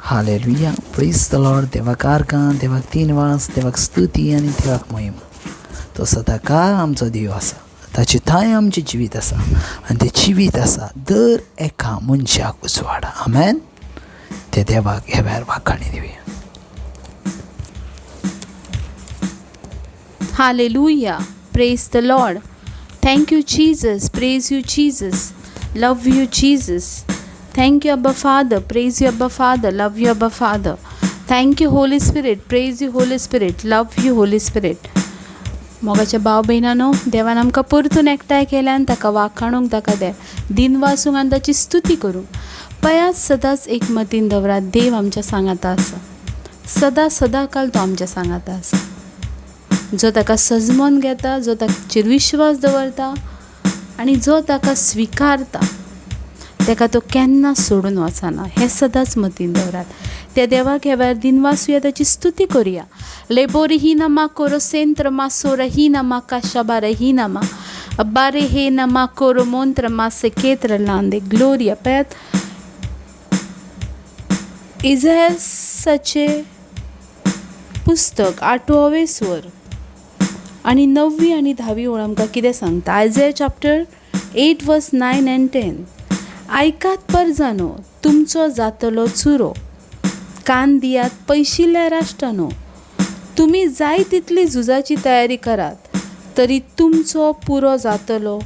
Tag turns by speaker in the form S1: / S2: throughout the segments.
S1: Hallelujah, प्रेज the Lord. देवाक आर्गां, देवाक दिनवास, देवाक स्तुती आनी देवाक महिमा. तो सदांकाळ आमचो देव आसा, ताचे थांय आमचें जिवीत आसा आनी तें जिवीत आसा दर एका मनशाक उजवाडा. आमेन. ते देवाक ह्या वेळार वाखाणी दिवया.
S2: Hallelujah. Praise the Lord. Thank you, Jesus. Praise you, Jesus. Love you, Jesus. Thank you, Abba Father. Praise you, Abba Father. Love you, Abba Father. Thank you, Holy Spirit. Praise you, Holy Spirit. Love you, Holy Spirit. मोगाच्या भाव भयणांनो, देवान आमकां परतून एकठांय केल्यान ताका वाखाणूंक, ताका दिनवासूंक आनी ताची स्तुती करूंक. पयात, सदांच एक मतीन दवरात, देव आमच्या सांगाता आसा. सदां सदां काल तो आमच्या सांगाता आसा. जो ताका सजमोन घेता, जो ताचेर विश्वास दवरता आनी जो ताका स्विकारता, ताका तो केन्ना सोडून वचना, हें सदांच मतीन दवरात. त्या देवाक ह्या वेळार दिनवासूया, ताची स्तुती करुया. लेबोरी ही नमा कोरो सेंत्र मा सोर ही नमा काशाबार ही नमा बारे हे नमा कोरो मोंत्र मा सेकेत्र लांदे ग्लोरिया. पळयात, इजासाचें पुस्तक आठवे स्वर आनी णववी आनी धावी ओळ आमकां कितें सांगता? Isaiah chapter 8 verse 9 and 10. आयकात परजानो, तुमचो जातलो चुरो. कान दियात पयशिल्ल्या राष्ट्रानो. तुमी जाय तितली झुजाची तयारी करात, तरी तुमचो पुरो जातलो,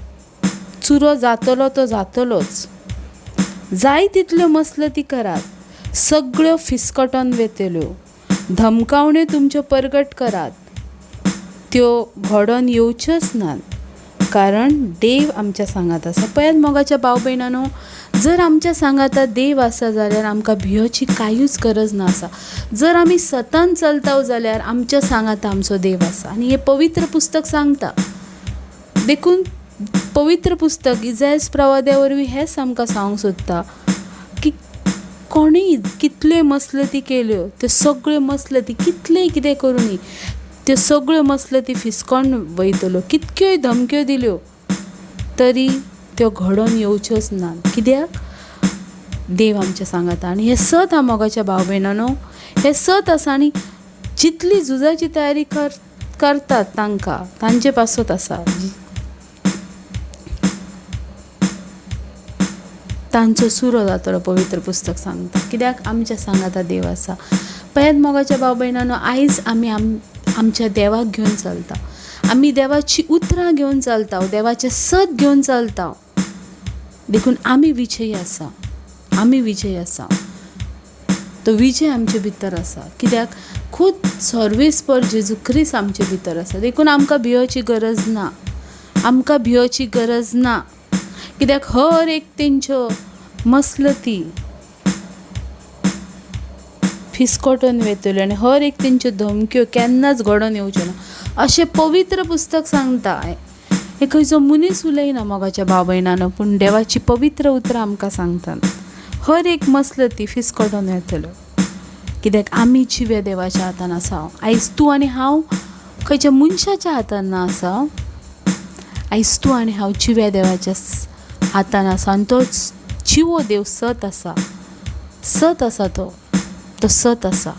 S2: चुरो जातलो तो जातलोच. जाय तितल्यो मसलती करात, सगळ्यो फिसकटोन वेतल्यो. धमकावण्यो तुमच्यो परगट करात, त्यो घडोन येवच्योच नात, कारण देव आमच्या सांगात आसा. पळयात मोगाच्या भाव भयणानो, जर आमच्या सांगाता देव आसा जाल्यार आमकां भियोची कांयूच गरज ना आसा. जर आमी सतान चलता जाल्यार आमच्या सांगाता आमचो देव आसा आनी हें पवित्र पुस्तक सांगता. देखून पवित्र पुस्तक इजायस प्रवाद्या वरवीं हेंच आमकां सांगूंक सोदता की कोणीय कितल्योय मसलती केल्यो, त्यो सगळ्यो मसलती कितलेय कितें करुनी, त्यो सगळ्यो मसलती फिसकोन वयतल्यो. कितक्योय धमक्यो दिल्यो तरी त्यो घडोवन येवच्योच ना. कित्याक? देव आमच्या सांगाता. आनी हें सत आहा, मोगाच्या भाव भयणानो, हें सत आसा. आनी जितली झुजाची तयारी करतात तांकां, तांचे पासत आसा. तांचो सुरो जातलो, पवित्र पुस्तक सांगता. कित्याक? आमच्या सांगाता देव आसा. पळयात मोगाच्या भाव भयणानो, आयज आमी आमच्या देवाक घेवन चलता. आमी देवाची उतरां घेवन चलता, देवाचें सत घेवन चलता. देखून आमी विजयी आसा, आमी विजयी आसा. तो विजय आमचे भितर आसा. कित्याक? खूद सर्वेस्पर जेजू क्रिस्त आमचे भितर आसा. देखून आमकां भियोची गरज ना, आमकां भियोची गरज ना. कित्याक? हर एक तेंच्यो मसलती फिसकटून वेतल्यो आनी हर एक तेंच्यो धमक्यो केन्नाच घडोवन येवच्यो ना, अशें पवित्र पुस्तक सांगता. हें खंयचो मनीस उलयना मोगाच्या भाव भयणानो, पूण देवाची पवित्र उतरां आमकां सांगतात. हर एक मसलती फिसकटून येतल्यो, कित्याक आमी जिवे देवाच्या हातान आसा. आयज तूं आनी हांव खंयच्या मनशाच्या हातान ना आसा. आयज तूं आनी हांव जिव्या देवाच्या हातान आसा आनी तो जिवो देव सत आसा, सत आसा. तो तो सत आसा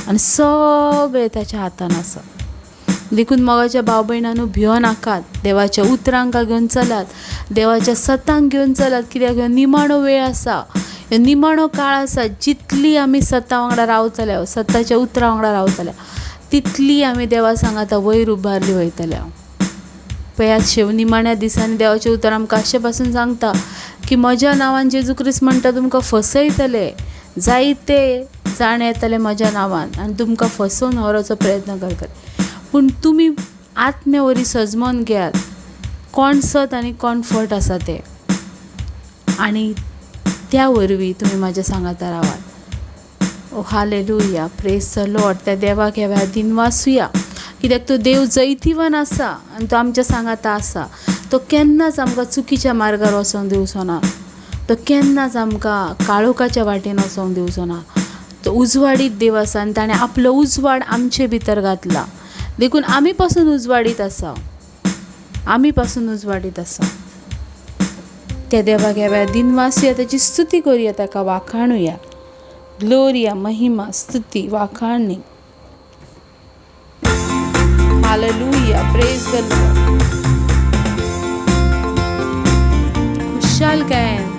S2: आनी सगळें ताच्या हातान आसा. देखून मोगाच्या भाव भयणांनो, भियो नाकात. देवाच्या उतरांक घेवन चलात, देवाच्या सतांक घेवन चलात. कित्याक? ह्यो निमाणो वेळ आसा, ह्यो निमाणो काळ आसा. जितली आमी सता वांगडा रावतले, सताच्या उतरां वांगडा रावतले, तितली आमी देवा सांगाता वयर उबारली वयतले. पळयात, शेव निमाण्या दिसांनी देवाचें उतर आमकां अशें पासून सांगता की म्हज्या नांवान जेजू क्रिस्त म्हणटा, तुमकां फसयतले. जायते जाण येतले म्हज्या नांवान आनी तुमकां फसोवन व्हरोचो प्रयत्न करतले. पूण तुमी आत्म्या वरी सजमोन घेयात कोण सत आनी कोण फट आसा तें, आनी त्या वरवीं तुमी म्हाज्या सांगाता रावात. ओ हालेलुया, प्रेज the Lord. त्या देवाक ह्या वेळार दिनवासुया, कित्याक तो देव जैतिवन आसा आनी तो आमच्या सांगाता आसा. तो केन्नाच आमकां चुकीच्या मार्गार वचोंक दिवचो ना. तो केन्नाच आमकां काळोखाच्या वाटेन वचोंक दिवचो ना. तो उजवाडीत देव आसा आनी ताणें आपलो उजवाड आमचे भितर घातला. देखून आमी पासून उजवाडीत आसा, आमी पासून उजवाडीत आसा. त्या देवाक ह्या वेळार दिनवासुया, ताची स्तुती करुया, ताका वाखाणुया. ग्लोरिया, महिमा, स्तुती, वाखाणणी. Hallelujah, praise the Lord. खुशालकायेन.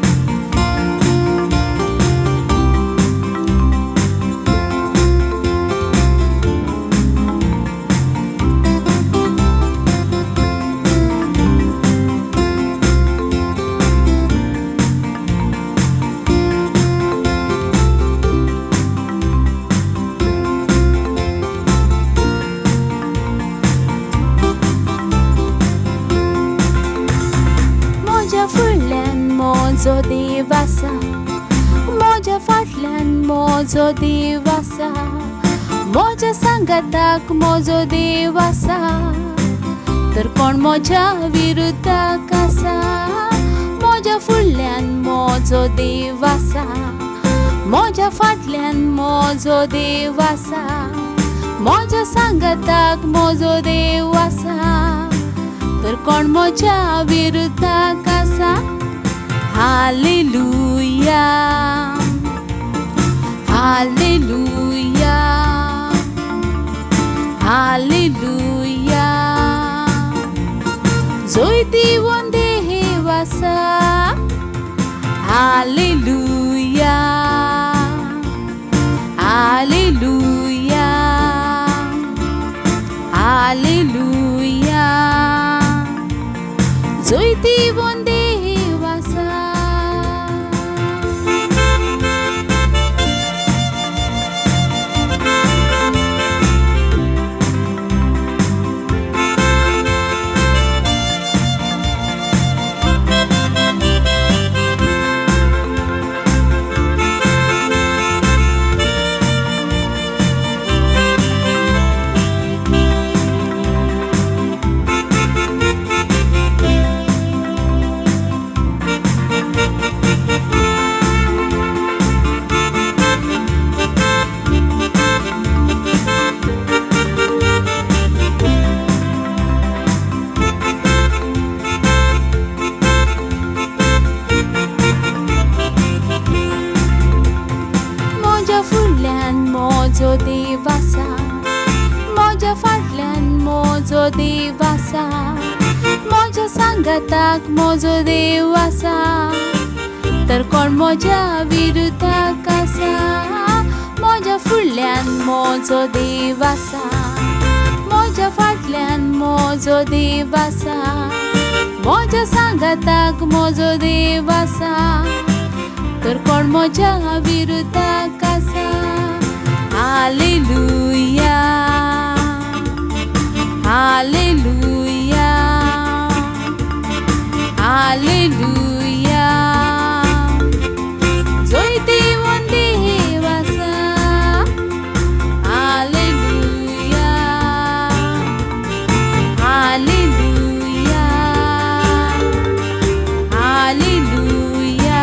S2: म्हज्या फुडल्यान म्हजो देव आसा, म्हज्या फाटल्यान म्हजो देव आसा, म्हज्या सांगाताक म्हजो देव आसा, तर कोण म्हज्या विरुद्धाक आसा? म्हज्या फुडल्यान म्हजो देव आसा, म्हज्या फाटल्यान म्हजो देव आसा, म्हज्या सांगाताक म्हजो देव आसा, तर कोण म्हज्या विरुद्धाक आसा? हालेलुया, हालेलुया, हालेलुया. जैतिवंत देव आसा. हालेलुया, हालेलुया, हालेलुया. जैतिवंत देव आसा. म्हज्या फुडल्यान म्हजो देव आसा, म्हज्या फाटल्यान म्हजो देव आसा, म्हज्या सांगाताक म्हजो देव आसा, तर कोण म्हज्या विरुद्धाक आसा? म्हज्या फुडल्यान म्हजो देव आसा, म्हज्या फाटल्यान म्हजो देव आसा, म्हज्या सांगाताक म्हजो देव आसा, तर कोण म्हज्या विरुद्धाक आसा? हालेलुया, हालेलुया, हालेलुया. जैतिवंत देव आसा. हालेलुया, हालेलुया, हालेलुया.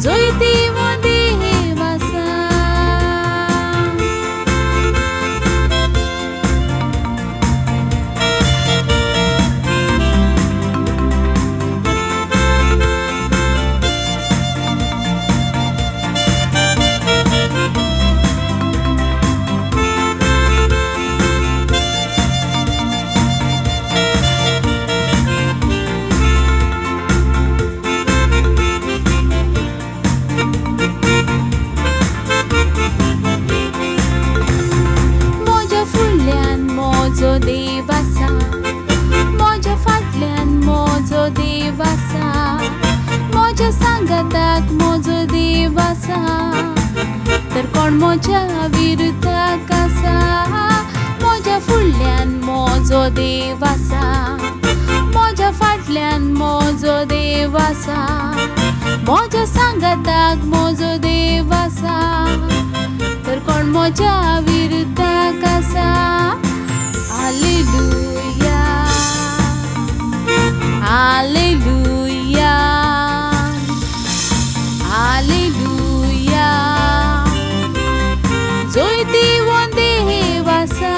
S2: जैतिवंत देव आसा. म्हज्या फुडल्यान म्हजो देव आसा, म्हज्या फाटल्यान म्हजो देव आसा, म्हज्या सांगाताक म्हजो देव आसा, तर कोण म्हज्या विरुद्धाक आसा? म्हज्या फुडल्यान म्हजो देव आसा, म्हज्या फाटल्यान म्हजो देव आसा, म्हज्या सांगाताक म्हजो देव आसा, तर कोण म्हज्या विरुद्धाक आसा? हालेलुया, हालेलुया, हालेलुया. जैतिवंत देव आसा.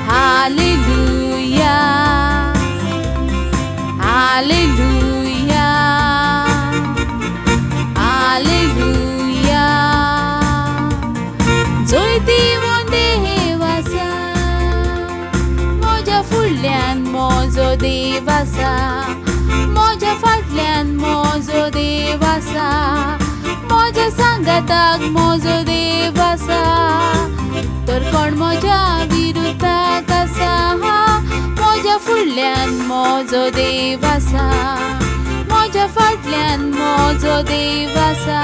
S2: हालेलुया, हालेलुया, हालेलुया. मोजो देव आसा, म्हज्या फाटल्यान मोजो देव आसा, म्हज्या सांगाताक मोजो देव आसा. तर कोण म्हज्या विरुद्धाक आसा, म्हज्या फुडल्यान मोजो देव आसा, म्हज्या फाटल्यान मोजो देव आसा,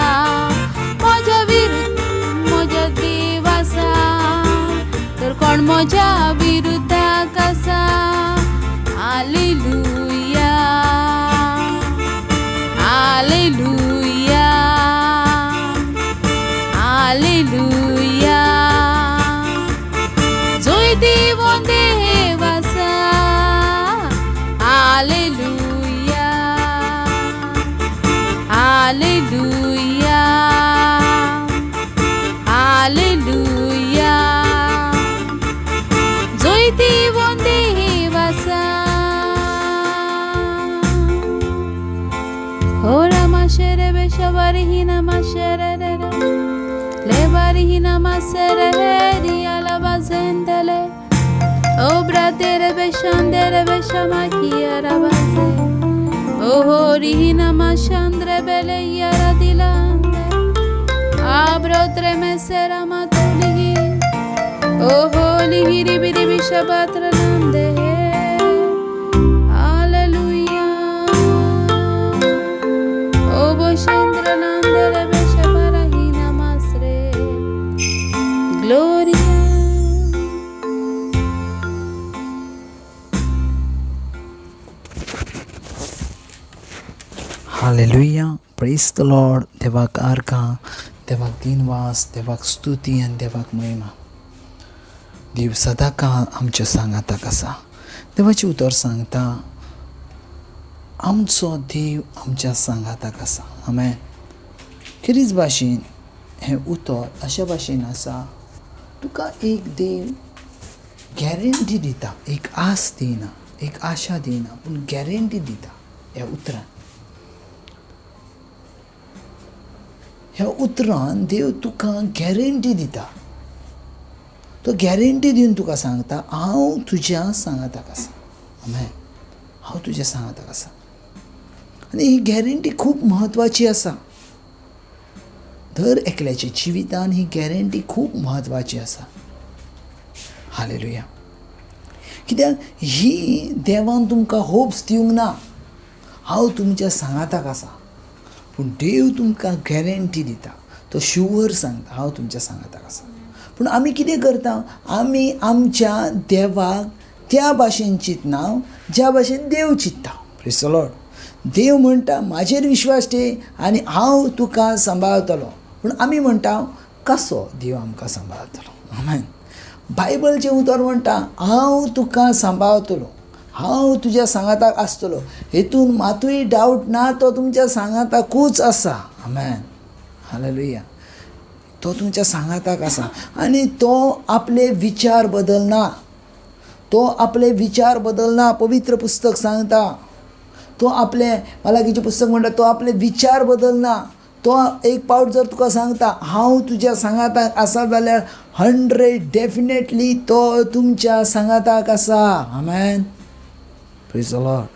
S2: म्हज्या विरुद्ध म्हजो देव आसा. तर कोण म्हज्या विरुद्धाक आसा. हालेलुया, हालेलुया, हालेलुया. जोय देवोन देव आसा. हालेलुया, हालेलुया, हालेलुया. जोय देवोन देव आसा. Ora mashere beshavarihina mashere levarihina masere alabazendele obradere beshandere beshamakia rabaze ohorihina mashandre bele yara dilande abrodre mesera matulihi oholihi ribiri bishabatranande. Hallelujah. O Boshendra Nandere Beshabarahina Masre. Gloria.
S1: Hallelujah, praise the Lord. देवाक आर्गां, देवाक दिनवास, देवाक स्तुती आनी देवाक महिमा. देव सदांकाळ आमच्या सांगाताक आसा. देवाचें उतर सांगता आमचो देव आमच्या सांगाताक आसा. आमेन. खेरीज भाशेन हें उतर अशा भाशेन आसा, तुका एक देव गॅरंटी दिता, एक आस दिना, एक आशा दिना, पूण गॅरंटी दिता. ह्या उतरान, ह्या उतरान देव तुका गॅरंटी दिता. तो गॅरंटी दिवन तुका सांगता हांव तुज्या सांगाताक आसा. आमेन. हांव तुज्या सांगाताक आसा. आनी ही गॅरंटी खूब म्हत्वाची आसा. दर एकल्याच्या जिवितान ही गॅरंटी खूब म्हत्वाची आसा. हालेलुया. कित्याक ही देवान तुमकां होप्स दिवंक ना, हांव तुमच्या सांगाताक आसा, पूण देव तुमकां गॅरंटी दिता. तो शुवर सांगता हांव तुमच्या सांगाताक आसा. पूण आमी कितें करता, आमी आमच्या देवाक त्या भाशेन चिंतना ज्या भाशेन देव चिंत्ता. Praise the Lord. देव म्हणटा म्हाजेर विश्वास ठेव आनी हांव तुका सांबाळतलो. पूण आमी म्हणटा कसो देव आमकां सांबाळतलो. आमेन. बायबलचें उतर म्हणटा हांव तुका सांबाळतलो, हांव तुज्या सांगाताक आसतलो. हेतून मातूय डावट ना, तो तुमच्या सांगाताकूच आसा. आमेन. हालेलुया. तो तुमच्या सांगाताक आसा आनी तो आपले विचार बदलना. तो आपले विचार बदलना. पवित्र पुस्तक सांगता तो आपले मलाकीचें पुस्तक म्हणटा तो आपले विचार बदलना. तो एक पावट जर तुका सांगता हांव तुज्या सांगाताक आसा जाल्यार 100 डेफिनेटली तो तुमच्या सांगाताक आसा. आमेन. Praise the Lord.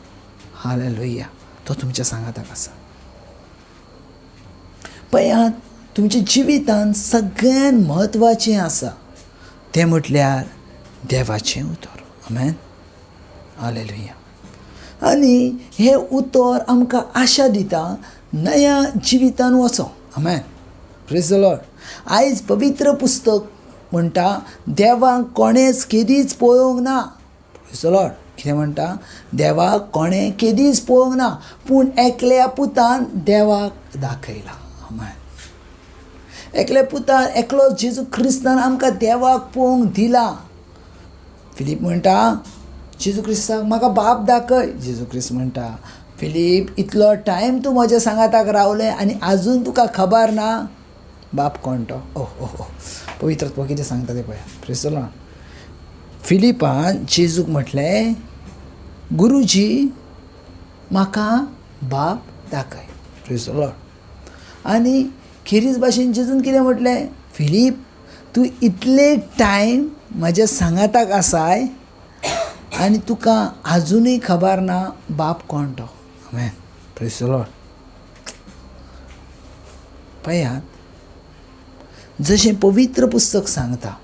S1: हालेलुया. तो तुमच्या सांगाताक आसा. पळयात, तुमच्या जिवितान सगळ्यान म्हत्वाचें आसा तें म्हटल्यार देवाचें उतर. आमेन. हालेलुया. आनी हें उतर आमकां आशा दिता नया जिवितान वचो. आमेन. Praise the Lord. आयज पवित्र पुस्तक म्हणटा देवाक कोणेच केदीच पळोवंक ना. Praise the Lord. कितें म्हणटा, देवाक कोणें केदीच पळोवंक ना, पूण एकल्या पुतान देवाक दाखयला. आमेन. एकल्या पुतान, एकलो जेजू क्रिस्तान आमकां देवाक पळोवंक दिला. फिलीप म्हणटा जेजू क्रिस्ताक म्हाका बाप दाखय. जेजू क्रिस्त म्हणटा फिलीप, इतलो टायम तूं म्हज्या सांगाताक रावलें आनी आजून तुका खबर ना बाप कोण तो. ओह ओह ओह, पवित्र आत्मो कितें सांगता तें पळया. Praise the Lord. फिलिपान जेजूक म्हटलें गुरुजी म्हाका बाप दाखय. Praise the Lord. आनी खेरीज भाशेन जेजून कितें म्हटलें, फिलीप तूं इतले टायम म्हज्या सांगाताक आसाय आनी तुका आजुनूय खबर ना बाप कोण तो. आमेन. Praise the Lord. पळयात, जशें पवित्र पुस्तक सांगता,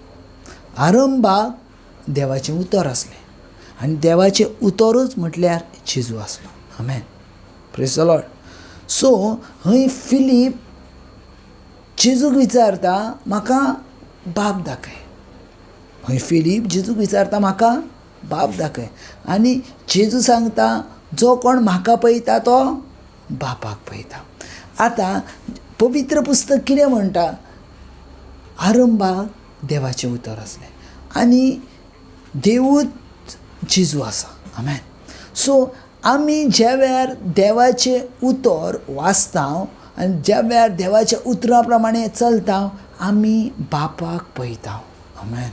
S1: आरंभाक देवाचें उतर आसलें आनी देवाचें उतरूच म्हटल्यार जेजू आसलो. आमेन. Praise the Lord. सो हय फिलीप जेजूक विचारता, म्हाका बाप दाखय. हय फिलीप जेजूक विचारता, म्हाका बाप दाखय. आनी जेजू सांगता, जो कोण म्हाका पळयता तो बापाक पळयता. आतां पवित्र पुस्तक कितें म्हणटा? आरंभाक देवाचें उतर आसलें आनी देवूच जेजू आसा. आमेन. सो आमी ज्या वेळार देवाचें उतर वाचता आनी ज्या वेळार देवाच्या उतरा प्रमाणे चलता, आमी बापाक पळयता. आमेन.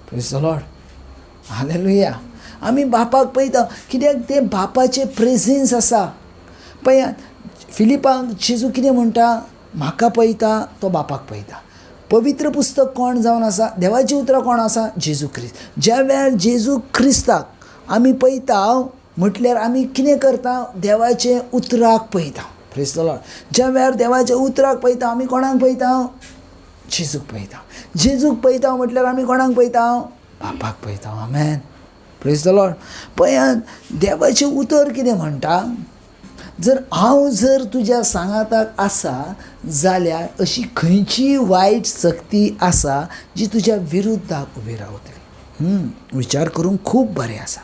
S1: Praise the Lord. हालेलुया. आमी बापाक पळयता कित्याक तें बापाचें प्रेजन्स आसा. पळयात, फिलिपाक जेजू कितें म्हणटा? म्हाका पळयता तो बापाक पळयता. पवित्र पुस्तक कोण जावन आसा? देवाचीं उतरां कोण आसा? जेजू क्रिस्त. ज्या वेळार जेजू क्रिस्ताक आमी पळयता म्हटल्यार आमी कितें करता? देवाचें उतराक पळयता. Praise the Lord. ज्या वेळार देवाच्या उतराक पळयता आमी कोणाक पळयता? जेजूक पळयता. जेजूक पळयता म्हटल्यार आमी कोणाक पळयता? बापाक पळयता. आमेन. Praise the Lord. पळयात, देवाचें उतर कितें म्हणटा? जर हांव जर तुज्या सांगाताक आसा जाल्यार अशी खंयचीय वायट शक्ती आसा जी तुज्या विरुद्धाक उबी रावतली. विचार करूंक खूब बरें आसा.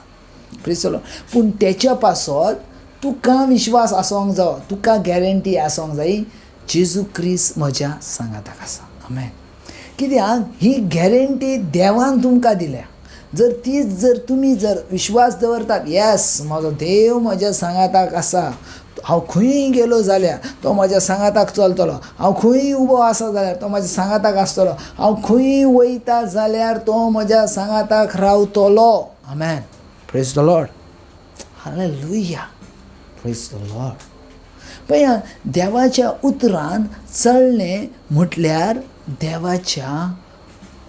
S1: Praise the Lord. पूण तेच्या पासत तुका विश्वास आसोंक जावो, तुका गॅरंटी आसोंक जाय, जेजू क्रिस्त म्हज्या सांगाताक आसा. आमेन. कित्याक ही गॅरंटी देवान तुमकां दिल्या. जर तीच जर तुमी जर विश्वास दवरतात, येस म्हजो देव म्हज्या सांगाताक आसा, हांव खंयूय गेलो जाल्यार तो म्हज्या सांगाताक चलतलो, हांव खंयूय उबो आसा जाल्यार तो म्हज्या सांगाताक आसतलो, हांव खंयूय वयता जाल्यार तो म्हज्या सांगाताक रावतलो. आमेन. Praise the Lord. Hallelujah. Praise the Lord. पळया, देवाच्या उतरान चलणें म्हटल्यार देवाच्या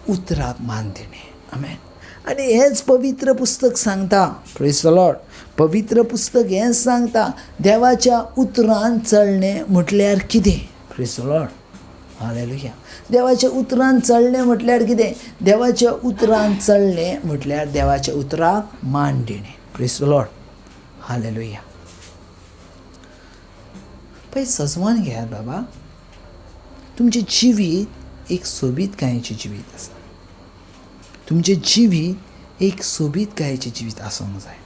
S1: उतराक मान दिणें. आमेन. आनी हेंच पवित्र पुस्तक सांगता. Praise the Lord. पवित्र पुस्तक हेंच सांगता, देवाच्या उतरान चलणें म्हटल्यार कितें. Praise the Lord. हालेलुया. देवाच्या उतरान चलणें म्हटल्यार कितें? देवाच्या उतरान चलणें म्हटल्यार देवाच्या उतराक मान दिणें. Praise the Lord. हालेलुया. पळय, सजवान घेयात बाबा, तुमचें जिवीत एक सोबीतकायेचें जिवीत आसा. तुमचें जिवीत एक सोबीतकायेचें जिवीत आसूंक जाय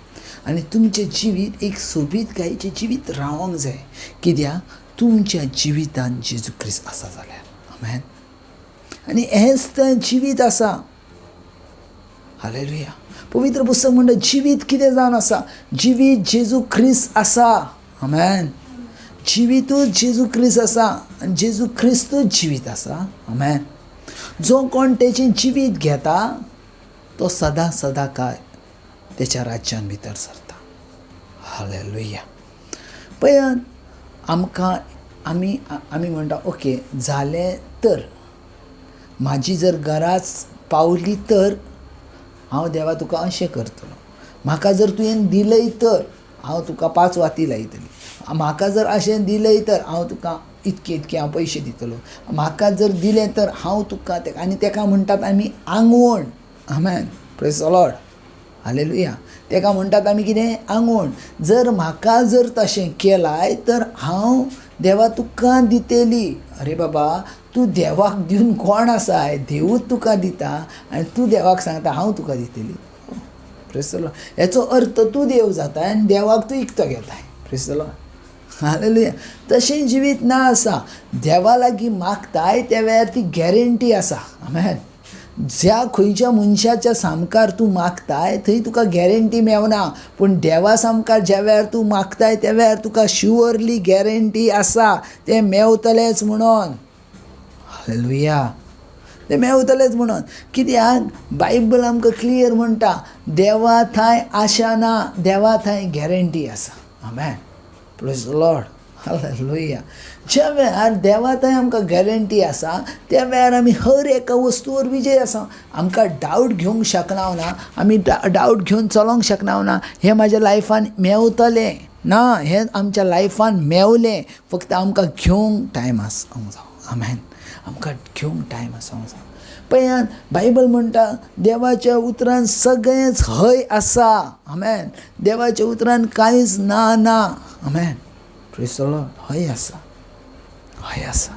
S1: आनी तुमचें जिवीत एक सोबीतकायेचें जिवीत रावंक जाय. कित्याक तुमच्या जिवितान जेजू क्रिस्त आसा जाल्यार. आमेन. आनी हेंच तें जिवीत आसा. हालेलुया. पवित्र पुस्तक म्हणटा जिवीत कितें जावन आसा? जिवीत जेजू क्रिस्त आसा. आमेन. जिवीतूच जेजू क्रिस्त आसा आनी जेजू क्रिस्तूच जिवीत आसा. आमेन. जो कोण तेचें जिवीत घेता तो सदां सदां काय तेच्या राज्यान भितर सरता. हालेलुया. पळयात, आमकां आमी आमी म्हणटा ओके जालें तर, म्हाजी जर गरज पावली तर हांव देवा तुका अशें करतलो, म्हाका जर तुवें दिलय तर हांव तुका 5 वाती लायतली, म्हाका जर अशें दिलय तर हांव तुका इतके इतके हांव पयशे दितलो, म्हाका जर दिलें तर हांव तुका तेका. आनी तेका म्हणटात आमी आंगवण. आमेन. Praise the Lord. हालेलुया. तेका म्हणटात आमी कितें? आंगवण. जर म्हाका जर तशें केलाय तर हांव देवा तुका दितली. अरे बाबा, तूं देवाक दिवन कोण आसाय? देवूच तुका दिता आनी तूं देवाक सांगता हांव तुका दितली. Praise the Lord. हेचो अर्थ तूं देव जाताय आनी देवाक तूं इकतो घेताय. Praise the Lord. हालेलुया. तशें जिवीत ना आसा. देवा लागीं मागताय त्या वेळार ती गॅरंटी आसा. आमेन. ज्या खंयच्या मनशाच्या सामकार तूं मागताय थंय तुका गॅरंटी मेवना, पूण देवा सामकार ज्या वेळार तूं मागताय त्या वेळार तुका शुअरली गॅरंटी आसा तें मेवतलेंच म्हणून. हालेलुया. तें मेवतलेंच म्हणून. कित्याक बायबल आमकां क्लियर म्हणटा, देवा थंय आशा ना, देवा थंय गॅरंटी आसा. आमेन. Praise the Lord. हालेलुया. ज्या वेळार देवा थंय आमकां गॅरंटी आसा त्या वेळार आमी हर एका वस्तूवर विजय आसा. आमकां डावट घेवंक शकना ना, आमी डावट घेवन चलोंक शकना ना, हें म्हाज्या लायफान मेवतलें ना, हें आमच्या लायफान मेवलें, फक्त आमकां घेवंक टायम आसूंक जावो. आमेन. आमकां घेवंक टायम आसूंक जावो. पळयात बायबल म्हणटा देवाच्या उतरान सगळेंच हय आसा. आमेन. देवाच्या उतरान कांयच ना ना. आमेन. प्रेज the Lord. हय आसा, हय आसा.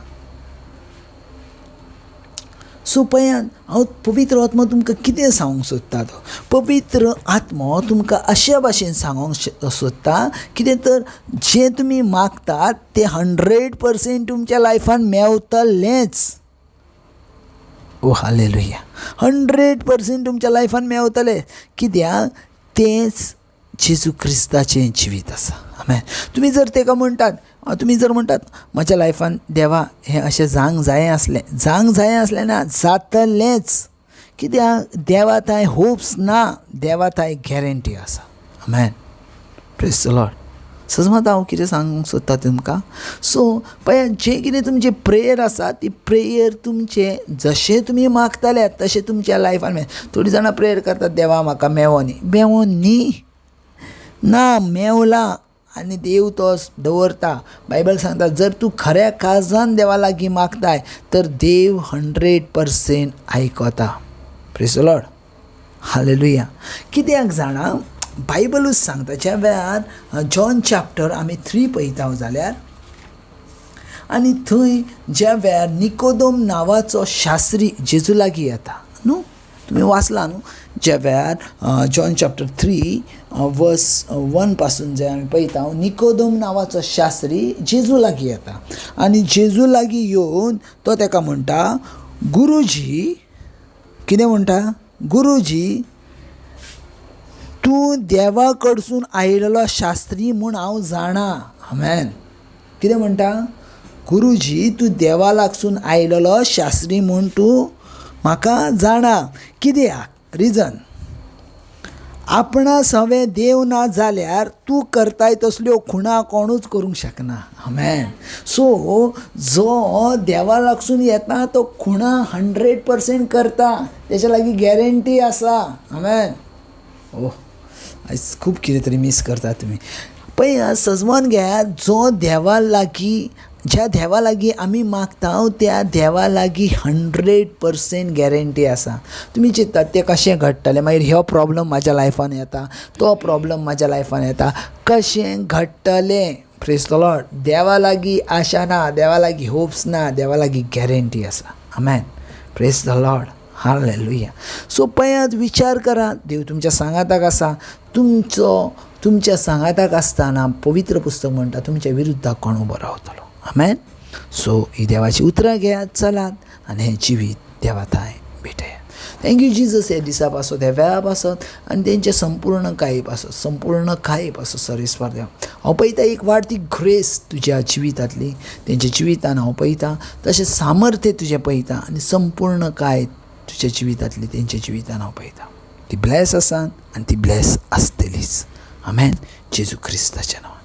S1: सो पळयात हांव पवित्र आत्मो तुमकां कितें सांगूंक सोदता तो पवित्र आत्मो तुमकां अशे भाशेन सांगूंक सोदता कितें तर जें तुमी मागतात तें 100% तुमच्या लायफान मेवतलेंच. ओ हालेलुया. 100% तुमच्या लायफान मेवतलें. कित्याक तेंच जेजू क्रिस्ताचें जिवीत आसा. आमेन. तुमी जर तेका म्हणटात, तुमी जर म्हणटात म्हज्या लायफान देवा हें अशें जावंक जायें आसलें, जावंक जायें आसलें ना, जातलेंच. कित्याक देवा थंय होप्स ना, देवा थंय गॅरंटी आसा. आमेन. Praise the Lord. सजमत हांव कितें सांगूंक सोदता तुमकां. सो पळयात जें कितें तुमचें प्रेयर आसा ती प्रेयर तुमचें जशें तुमी मागतले तशें तुमच्या लायफान. थोडीं जाणां प्रेयर करतात देवा म्हाका मेवो न्ही, मेवो न्ही ना, मेवला आनी देव तो दवरता. बायबल सांगता जर तूं खऱ्या काळजान देवा लागीं मागताय तर देव 100% आयकता. Praise the Lord. Hallelujah. कित्याक जाणा बायबलूच सांगता ज्या वेळार जॉन चॅप्टर आमी 3 पळयता जाल्यार आनी थंय ज्या वेळार निकोदोम नांवाचो शास्त्री जेजू लागीं येता न्हू, तुमी वाचला न्हू, ज्या वेळार जॉन चॅप्टर 3 वर्स 1 पासून जे आमी पळयता निकोदोम नांवाचो शास्त्री जेजू लागीं येता आनी जेजू लागीं येवन तो तेका म्हणटा गुरुजी, कितें म्हणटा, गुरुजी तूं देवा कडसून आयिल्लो शास्त्री म्हूण हांव जाणा. आमेन. कितें म्हणटा, गुरुजी तूं देवा लागसून आयिल्लो शास्त्री म्हूण तूं म्हाका जाणा. कित्याक रिजन, आपणा सवें देव ना जाल्यार तूं करताय तसल्यो खुणा कोणूच करूंक शकना. आमेन. सो जो देवा लागसून येता तो खुणा 100% करता, तेच्या लागीं गॅरंटी आसा. आमेन. ओह आयज खूब कितें तरी मीस करता तुमी. पळय सजमन घेयात, जो देवा लागीं, ज्या देवा लागीं आमी मागता त्या देवा लागीं 100% गॅरंटी आसा. तुमी चिंत्तात तें कशें घडटलें, मागीर हो प्रॉब्लम म्हाज्या लायफान येता, तो प्रॉब्लम म्हाज्या लायफान येता, कशें घडटलें. Praise the Lord. देवा लागीं आशा ना, देवा लागीं होप्स ना, देवा लागीं गॅरंटी आसा. आमेन. Praise the Lord. Hallelujah. So पळयात विचार करात, देव तुमच्या सांगाताक आसा. तुमचो तुमच्या सांगाताक आसतना पवित्र पुस्तक म्हणटा तुमच्या विरुद्ध कोण उबो रावतलो. आमेन. सो ही देवाची उतरां घेयात, चलात आनी हें जिवीत देवा थांय भेटयात. Thank you Jesus. ह्या दिसा पासत, ह्या वेळा पासत आनी तेंचे संपूर्ण काळी पासत, संपूर्ण काळी पासत सर्वेस्पर देव हांव पळयता एक वाडटी ग्रेस तुज्या जिवितांतली, तेंच्या जिवितान हांव पळयता, तशें सामर्थ्य तुजें पळयता आनी संपूर्ण काय तुज्या जिवितांतली तेंच्या जिवितान हांव पळयता. ती ब्लेस आसा आनी ती ब्लेस आसतलीच. आमेन. जेजू क्रिस्ताच्या नांवान.